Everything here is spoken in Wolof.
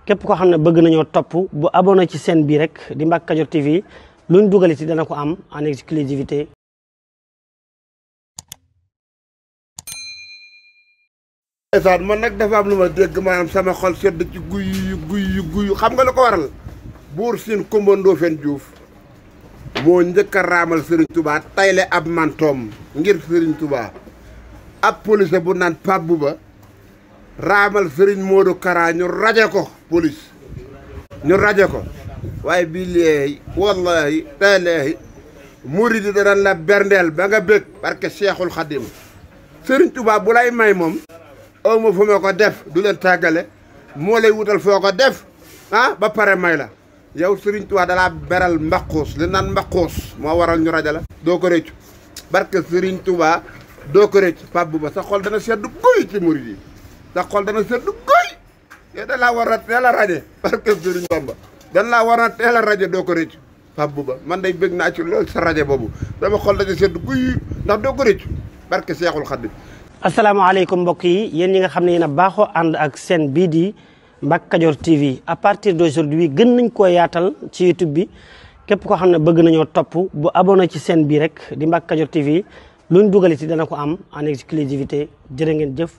képp koo xam ne bëgg nañoo topp bu abonné ci chaîne bii rek di Mbacke Kadior TV luñ dugal ci dana ko am en exclusivité. man nag dafa am lu ma dégg maanaam sama xol sedd ci guy xam nga lu ko waral buur siin Kumba Ndoofeen Juuf moo njëkk a raamal Serigne Touba tayle ab mantoom ngir Serigne Touba ab police bu naan Pape Bouba raamal Serigne Modou Kara ñu raje ko police ñu raje ko waaye bii léegi wallahi taalaahi murid yi danañ la berndeel ba nga bëgg parce que Cheikhul Khadim Serigne Touba bu lay may moom aw ma fu ma ko def du leen tàggale moo lay wutal foo ko def ba pare may la yow Serigne Touba dalaa beral mbaqus li naan mbaqus moo waral ñu rajo la doo ko rëccu barke Serigne Touba doo ko rëccu Pape Bouba sa xol dana sedd guy ci murid yi sa xol dana sedd guy yow da laa war a teel a rajo barke Serigne Bamba dan laa war a teel a rajo doo ko rëccu Pape Bouba man day bëgg naa ci loolu sa rajo boobu dama xol dana sedd guy ndax doo ko rëccu barke Cheikhul Khadim. asalaamaaleykum mbokk yi yéen ñi nga xam ne yéen a baaxoo ànd ak chaîne bii di Mbacke Kadior TV à partir d'aujourd'hui gën nañ koo yaatal ci YouTube bi képp koo xam ne bëgg nañoo topp bu abonné ci chaîne bii rek di Mbacke Kadior TV luñ dugal ci dana ko am en exclusivité jërë ngeen jëf.